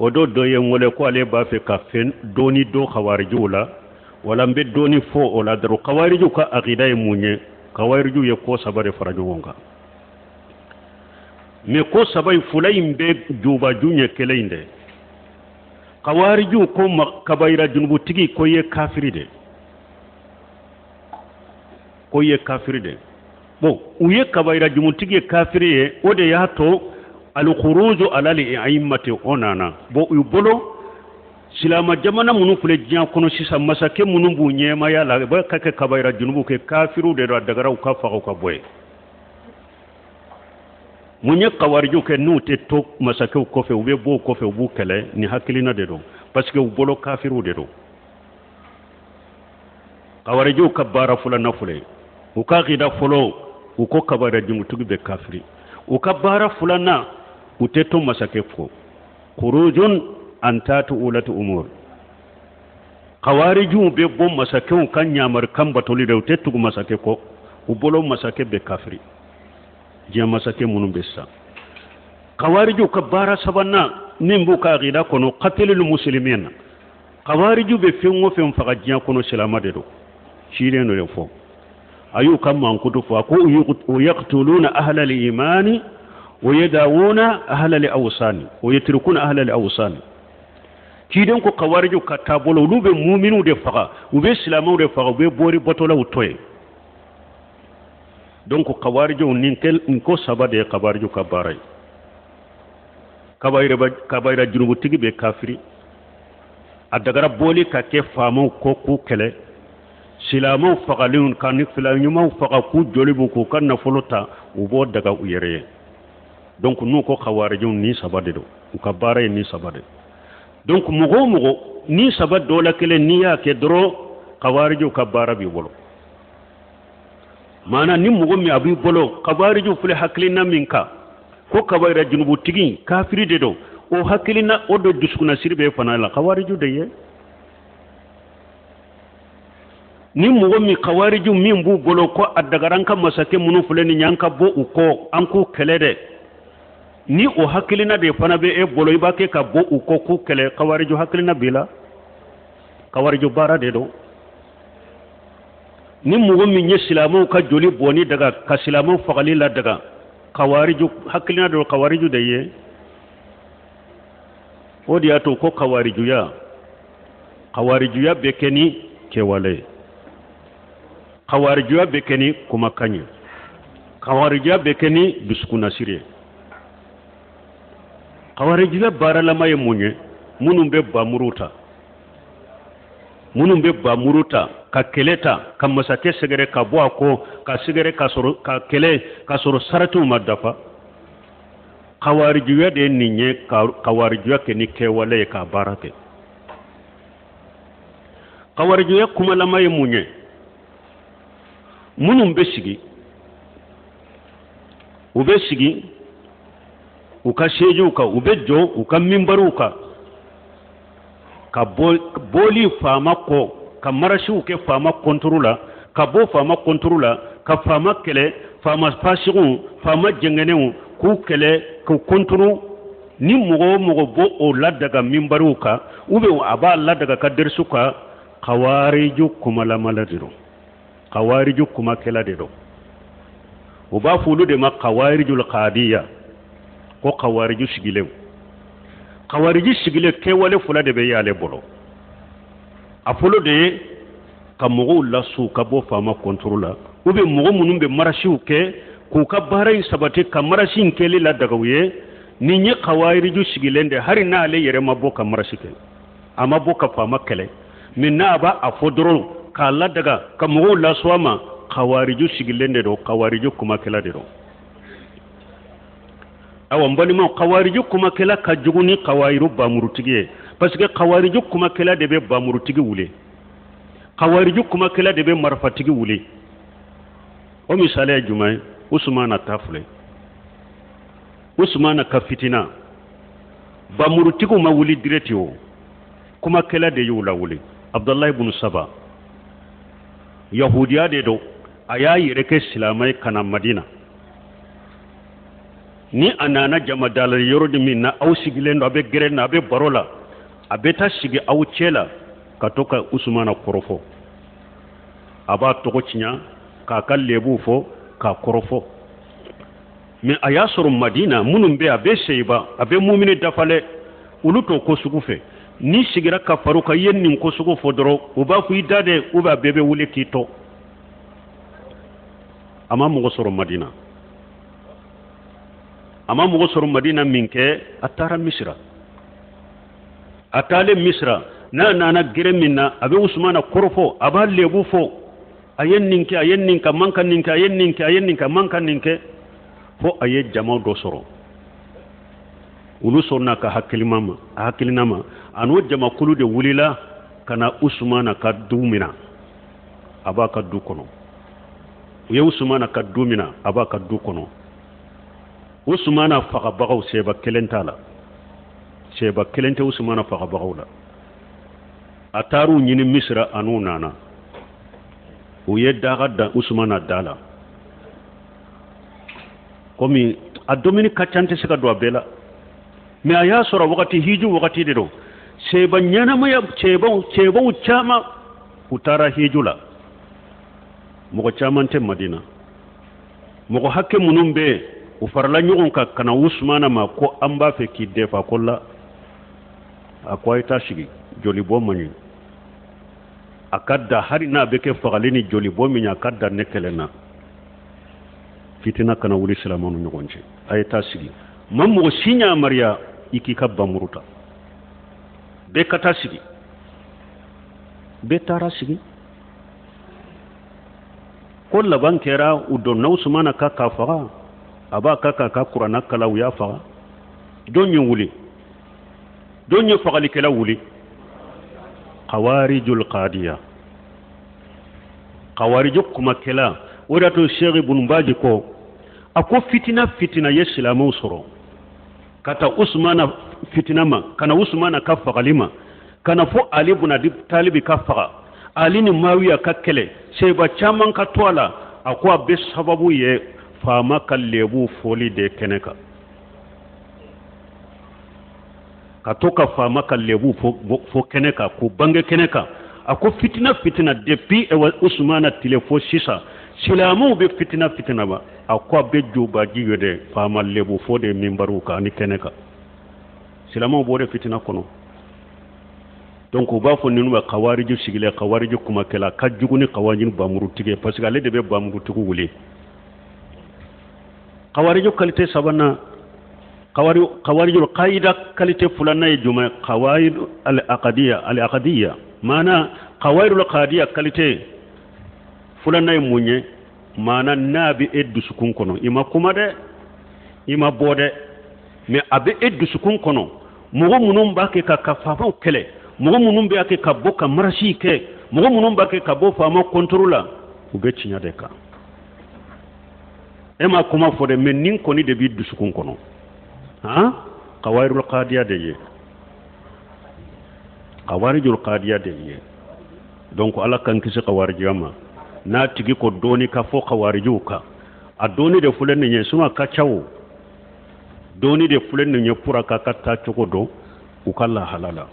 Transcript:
O don dɔ ye n wele ko ale b'a fɛ ka fɛn dɔɔni dɔn kawarijiw la, wala n bɛ dɔɔni fɔ o la dɔrɔn. Kawarijiw ka akida ye mun ye? Kawarijiw ye ko saba de fara ɲɔgɔn kan, mais ko saba in, fila in bɛ jubaju ɲɛ kelen in de. Kawarijiw ko kabayira junubutigi ko ye kafiri de, ko ye kafiri de. Bon, u ye kabayira junubutigi ye kafiri ye, o de y'a to alikuruju alali aimati o nana. Bon, u bolo silama jamana minnu filɛ diɲɛ kɔnɔ sisan, masakɛ minnu b'u ɲɛmaya la, u bɛ ka kɛ kabayira junubu kɛ, kafiriw de don, a dagara u ka faga, u ka bɔ yen. Mun ye kawarijiw kɛ n'u tɛ to masakɛw kɔfɛ, u bɛ bɔ u kɔfɛ, u b'u kɛlɛ? Nin hakilina de don, parce que u bolo kafiriw de don. Kawarijiw ka baara filanan filɛ, u ka akida fɔlɔ, u ko kabayira junubutigi bɛ kafiri. U ka baara filanan, u tɛ to masakɛ kɔ, kurujun an taati ulati umur. Kawarijiw bɛ bɔ masakɛw ka ɲamarikan batoli de, u tɛ tugu masakɛ kɔ. U bolo masakɛ bɛ kafiri, diɲɛ masakɛ minnu bɛ sisan. Kawarijiw ka baara sabanan min b'u ka akida kɔnɔ, katilil musilimin. Kawarijiw bɛ fɛn o fɛn faga diɲɛ kɔnɔ, silama de don. Ciden dɔ de fɔ, a y'u ka mankutu fɔ, a ko o yaqtuluna ahlal imani wa yadawuna ahlal awsani wa yatrukuna ahlal awsani. Ciden ko kawarijiw ka taabolo, olu bɛ muminiw de faga, u bɛ silamɛw de faga, u bɛ bori batolaw to yen. Donc kawarijiw, nin ko saba de ye kawarijiw ka baara ye. Kabayira junubutigi bɛ kafiri, a dagara bɔli ka kɛ faamaw kɔ k'u kɛlɛ, silamɛw fagalenw ka ni fila ɲumanw faga k'u joli b'u k'u ka nafolo ta, u b'o daga u yɛrɛ ye. Donc n'u ko kawarijiw, nin saba de don, u ka baara ye nin saba de. Donc mɔgɔ o mɔgɔ nin saba dɔ la kelen n'i y'a kɛ dɔrɔn, kawarijiw ka baara b'i bolo. Maana ni mɔgɔ min a b'i bolo, kawarijiw filɛ hakilina min kan ko kabayira junubutigi kafiri de don, o hakilina o de dusukunnasiri bɛ fana la, kawariju de ye. Ni mɔgɔ min kawariju min b'u bolo ko a dagara an ka masakɛ minnu filɛ nin ye, an ka bɔ u kɔ, an k'u kɛlɛ dɛ, ni o hakilina de fana bɛ e bolo, i b'a kɛ ka bɔ u kɔ k'u kɛlɛ, kawariju hakilina b'i la, kawariju baara de don. Ni mɔgɔ min ye silamɛw ka joli bɔnni daga, ka silamɛw fagali la daga, kawariju hakilina don, kawariju de ye. O de y'a to ko kawarijuya bɛ kɛ ni kɛwale ye, kawarijuya bɛ kɛ ni kumakan ye, kawarijuya bɛ kɛ ni dusukunnasiri ye. Kawarijuya baaralama ye mun ye? Minnu bɛ bamuru ta, minnu bɛ bamuru ta ka kɛlɛ ta ka masakɛ sɛgɛrɛ ka bɔ a kɔ ka sɛgɛrɛ ka sɔrɔ ka kɛlɛ ka sɔrɔ saratiw ma dafa, kawarijuya de ye nin ye. Ka kawarijuya kɛ ni kɛwale ye, k'a baara kɛ. Kawarijuya kumalama ye mun ye? Minnu bɛ sigi, u bɛ sigi u ka sejiw kan, u bɛ jɔ u ka minbariw kan ka bɔli faama kɔ, ka marasiw kɛ faama kɔntoro la, ka bɔ faama kɔntoro la, ka faama kɛlɛ, faama fasigiw, faama jɛngɛnenw, k'u kɛlɛ, k'u kɔntoro. Ni mɔgɔ o mɔgɔ bɔ o ladaga minbariw kan, ou bien a b'a ladaga ka derisu kan, kawariju kumalamala de don, kawariju kumakɛla de don. U b'a fɔ olu de ma kawarijul kadiya, ko kawariju sigilenw. Kawariji sigilen, kɛwale fila de bɛ y'ale bolo. A fɔlɔ de ye ka mɔgɔw lasu ka bɔ faama kɔntoro la, ou bien mɔgɔ minnu bɛ marasiw kɛ k'u ka baara in sabati, ka marasi in kɛli ladaga u ye. Nin ye kawariju sigilen de, hali n'ale yɛrɛ ma bɔ ka marasi kɛ, a ma bɔ ka faama kɛlɛ, mais n'a b'a a fɔ dɔrɔn k'a ladaga ka mɔgɔw lasu a ma, kawariju sigilen de don, kawariju kumakɛla de don. Awa n balimaw, kawariju kumakɛla ka jugu ni kawayiru bamurutigi ye, parce que kawariju kumakɛla de bɛ bamurutigi wuli, kawariju kumakɛla de bɛ marifatigi wuli. O misali ye jumɛn ye? Usumana ta filɛ. Usumana ka fitina, bamurutigiw ma wuli direct, o kumakɛla de y'u lawuli. Abdulayi bunu Saba, yahudiya de don, a y'a yɛrɛ kɛ silamɛ ye ka na Madina. Ni a nana jama dala yɔrɔ de min na aw sigilen don, a bɛ gɛrɛn na, a bɛ baro la, a bɛ taa sigi aw cɛ la ka to ka Usumana kɔrɔfɔ. A b'a tɔgɔ tiɲɛ, k'a ka lebuw fɔ, k'a kɔrɔfɔ. Mais a y'a sɔrɔ Madina minnu bɛ, a bɛ seyiba, a bɛ mumini dafalɛ, olu t'o ko sugu fɛ. N'i sigira ka far'u kan, i ye nin ko sugu fɔ dɔrɔn, u b'a fɔ i da dɛ, ou bien a bɛɛ bɛ wuli k'i tɔ. A ma mɔgɔ sɔrɔ Madina, a ma mɔgɔ sɔrɔ Madina min kɛ, a taara Misira. A taalen Misira, n'a nana gɛrɛ min na, a bɛ Usumana kɔrɔfɔ, a b'a lebu fɔ, a ye nin kɛ, a ye nin kɛ, man ka nin kɛ, a ye nin kɛ, a ye nin kɛ, man ka nin kɛ, fo a ye jama dɔ sɔrɔ. Olu sɔnna ka hakilima ma, a hakilina ma. A n'o jamakulu de wulila ka na Usumana ka du minɛ, a b'a ka du kɔnɔ. U ye Usumana ka du minɛ, a b'a ka du kɔnɔ. Usumana fagabagaw, seba kelen t'a la, seba kelen tɛ Usumana fagabagaw la. A taar'u ɲini Misira, a n'u nana, u ye daga da Usumana da la. Komi a domini ka ca, n tɛ se ka don a bɛɛ la, mais a y'a sɔrɔ wagati hiju wagati de don. Seba ɲɛnamaya, cɛbaw caman, u taara hiju la, mɔgɔ caman tɛ Madina. Mɔgɔ hakɛ minnu bɛ yen, u farala ɲɔgɔn kan ka na Usumana ma ko an b'a fɛ k'i defa. Ko la, a ko a ye taa sigi, jolibɔ man ɲi. A ka da hali n'a bɛ kɛ fagali ni jolibɔ min ye, a ka da ne kelen na, fitina kana wuli silamɛw ni ɲɔgɔn cɛ. A ye taa sigi, ma mɔgɔ si yamaruya i k'i ka bamuru ta, bɛɛ ka taa sigi. Bɛɛ taara sigi. Ko laban kɛra, u donna Usumana kan k'a faga. A b'a ka k'a ka kuranna kalan, u y'a faga. Don ye wuli, don ye fagalikɛla wuli, Kawarijul Qadiya, Kawariju kumakɛla. O de y'a to Sheikh Ibn Baji ko, a ko fitina fitina ye silamɛw sɔrɔ ka taa Usumana fitina ma, ka na Usumana ka fagali ma, ka na fo Ali bun Abi Talibi ka faga, Ali ni Mawiya ka kɛlɛ, seba caman ka to a la, a ko a bɛ sababu ye faama ka lebu fɔli de kɛnɛ kan, ka to ka faama ka lebu fɔ kɛnɛ kan, k'o bange kɛnɛ kan. A ko fitina fitina depuis Usumana tile fo sisan, silamɛw bɛ fitina fitina ma, a ko a bɛ jobaji ye dɛ, faama lebu fɔ de minbariw kan ani kɛnɛ kan, silamɛw b'o de fitina kɔnɔ. Donc u b'a fɔ ninnu bɛ kawariju sigilen, kawariju kumakɛla ka jugu ni kawariju bamurutigi ye, parce que ale de bɛ bamurutigiw wele. Kawariju qualité sabanan, kawariju kayida qualité filanan ye jumɛn? Kawariju al-aqadiyya, al-aqadiyya maana kawariju al-qadiyya qualité filanan ye mun ye? Maana n'a bɛ e dusukun kɔnɔ, i ma kuma dɛ, i ma bɔ dɛ, mais a bɛ e dusukun kɔnɔ. Mɔgɔ minnu b'a kɛ ka faamaw kɛlɛ, mɔgɔ minnu b'a kɛ ka bɔ ka marasi kɛ, mɔgɔ minnu b'a kɛ ka bɔ faama kɔntoro la, u bɛ tiɲɛ de kan. E ma kuma fɔ dɛ, mais nin kɔni de b'i dusukun kɔnɔ. Han, kawarijul qadiya de ye, kawarijul qadiya de ye. Donc Ala k'an kisi kawarijiya ma. N'a tigi ko dɔɔni ka fɔ kawarijiw kan, a dɔɔni de filɛ nin ye, sinon a ka ca o. Dɔɔni de filɛ nin ye pour k'a ka taa cogo dɔn u ka lahala la.